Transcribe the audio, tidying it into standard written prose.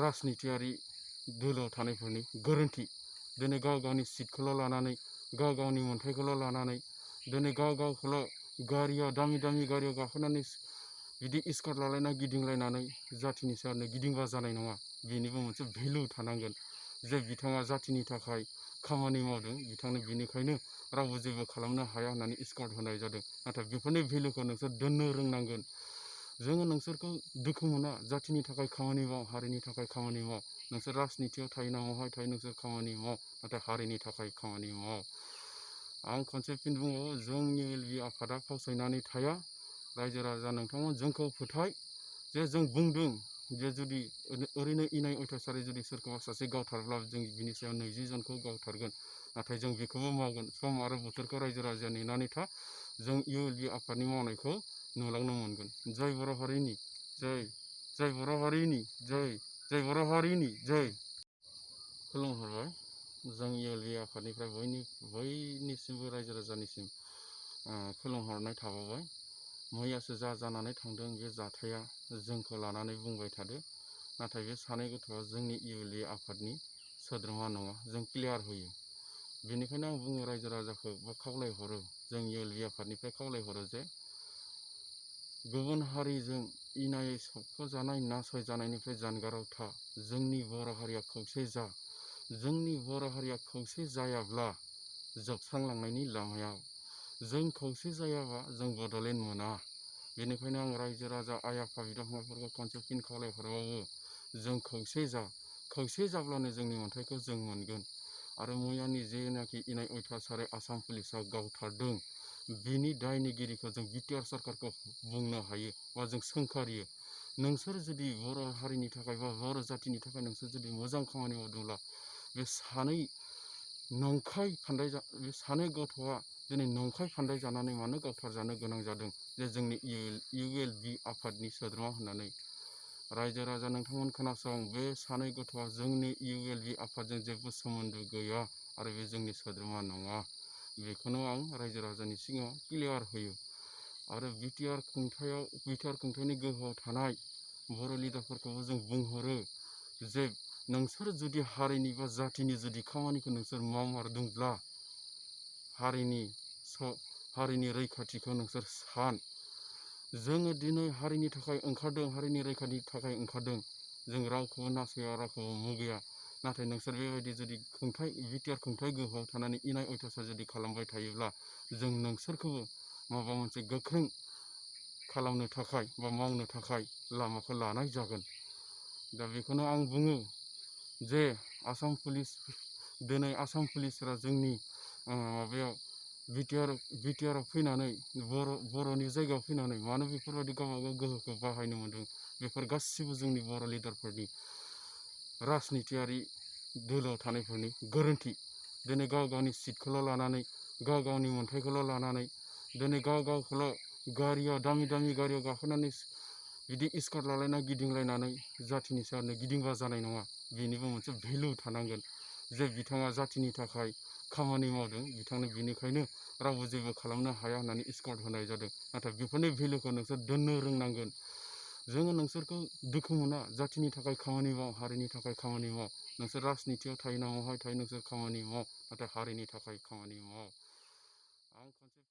राजनितियारि दोलोआव थानायफोरनि गोरोन्थि। दिनै गाव गावनि सिटखौल' लानानै, गाव गावनि मोन्थायखौल' लानानै, दिनै गाव गावखौल' गारियाव दामि दामि गारियाव गाखोनानै बिदि स्कार्ट लालायना गिदिंलायनानै जाथिनि सायावनो गिदिंबा जानाय नङा। बेनिबो मोनसे भेलु थानांगोन जे बिथाङा जाथिनि थाखाय खामानि मावदों, बिथांनो बेनिखायनो रावबो जेबो खालामनो हाया होननानै स्कार्ट होनाय जादों। नाथाय बेफोरनि भेलुखौ नोंसोर दोननो रोंनांगोन। जोङो नोंसोरखौ दुखु मोना, जाथिनि थाखाय खामानि माव, हारिनि थाखाय खामानि माव। नोंसोर राजनितियाव थायो ना महाय थायो नोंसोर खामानि माव, नाथाय हारिनि थाखाय खामानि माव। आं खनसे फिन बुङो, जों ULB आफादा फावसायनानै थाया। रायजो राजा नोंथांमोन जोंखौ फोथाय जे जों बुंदों जे जुदि ओरैनो इनाय अयथासारै जुदि सोरखौबा सासे गावथारब्ला जों बिनि सायाव 20 जनखौ गावथारगोन। नाथाय जों बेखौबो मावगोन। सम आरो बोथोरखौ रायजो राजाया नेनानै था। जों ULB आफादनि मावनायखौ नुलांनो मोनगोन। जय बर' हारिनि जय, जय बर' हारिनि जय, जय बर' हारिनि जय। खुलुमहरबाय। जों ULB आफादनिफ्राय बयनिसिमबो रायजो राजानिसिम खुलुमहरनाय थाबावबाय। मैयासो जानानै थांदों बे जाथाया जोंखौ लानानै बुंबाय थादो। नाथाय बे सानै गथ'आ जोंनि ULB आफादनि सोद्रोमा नङा, जों क्लियार होयो। बेनिखायनो आं बुङो रायजो राजाखौ बा खावलायहरो, जों ULB आफादनिफ्राय खावलायहरो जे गुबुन हारिजों इनायै सोबख'जानाय, नासयजानायनिफ्राय जानगाराव था। जोंनि बर' हारिया खौसे जा। जोंनि बर' हारिया खौसे जायाब्ला जोबस्रांलांनायनि लामायाव। जों खौसे जायाबा जों बड'लेण्ड मोना। बेनिखायनो आं रायजो राजा, आइ आफा, बिदा फंबायफोरखौ खनसे फिन खावलायहरबावो, जों खौसे जा। खौसे जाब्लानो जोंनि मोन्थायखौ जों मोनगोन। आरो मैयानि जेनाखि इनाय अयथासारै आसाम पुलिसा गावथारदों, बिनि दायनिगिरिखौ जों बिटिआर सरकारखौ बुंनो हायो बा जों सोंखारियो। नोंसोर जुदि बर' हारिनि थाखाय बा बर' जाथिनि थाखाय नोंसोर जुदि मोजां खामानि मावदोंब्ला बे सानै गथ'आ दिनै नंखाय फान्दाय जानानै मानो गावथारजानो गोनां जादों जे जोंनि ULB आफादनि सोद्रोमा होननानै। रायजो राजा नोंथांमोन खोनासं, बे सानै गथ'आ जोंनि ULB आफादजों जेबो सोमोन्दो गैया आरो बे जोंनि सोद्रोमा नङा। बेखौनो आं रायजो राजानि सिगाङाव क्लियार होयो। आरो बिटिआर खुंथायनि गोहोआव थानाय बर' लिडारफोरखौबो जों बुंहरो जे नोंसोर जुदि हारिनि बा जातिनि जुदि खामानिखौ नोंसोर मावमारदोंब्ला हारिनि रैखाथिखौ नोंसोर सान। जोङो दिनै हारिनि थाखाय ओंखारदों, हारिनि रैखाथिनि थाखाय ओंखारदों। जों रावखौबो नासया, रावखौबो मुगैया। नाथाय नोंसोर बेबायदि जुदि बिटिआर खुंथाय गोहोआव थानानै इनाय अयथासार जुदि खालामबाय थायोब्ला जों नोंसोरखौबो माबा मोनसे गोख्रों खालामनो थाखाय बा मावनो थाखाय लामाखौ लानाय जागोन। दा बेखौनो आं बुङो जे दिनै आसाम पुलिसफोरा जोंनि माबायाव बिटिआराव फैनानै बर'नि जायगायाव फैनानै मानो बेफोरबायदि गावबागाव गोहोखौ बाहायनो मोन्दों, बेफोर गासिबो जोंनि बर' लिडारफोरनि राजनितियारि दोलोआव थानायफोरनि गोरोन्थि। दिनै गाव गावनि सिटखौल' लानानै, गाव गावनि मोन्थायखौल' लानानै, दिनै गाव गावखौल' गारियाव दामि दामि गारियाव गाखोनानै बिदि स्कार्ट लालायना गिदिंलायनानै जाथिनि सायावनो गिदिंबा जानाय नङा। बेनिबो मोनसे भेलु थानांगोन जे बिथाङा जाथिनि थाखाय खामानि मावदों, बिथांनो बेनिखायनो रावबो जेबो खालामनो हाया होननानै स्कार्ट होनाय जादों। नाथाय बेफोरनि भेलुखौ नोंसोर दोननो रोंनांगोन। जोङो नोंसोरखौ दुखु मोना, जाथिनि थाखाय खामानि माव, हारिनि थाखाय खामानि माव। नोंसोर राजनितियाव थायो ना महाय थायो नोंसोर खामानि माव, नाथाय हारिनि थाखाय खामानि माव। आं खनसे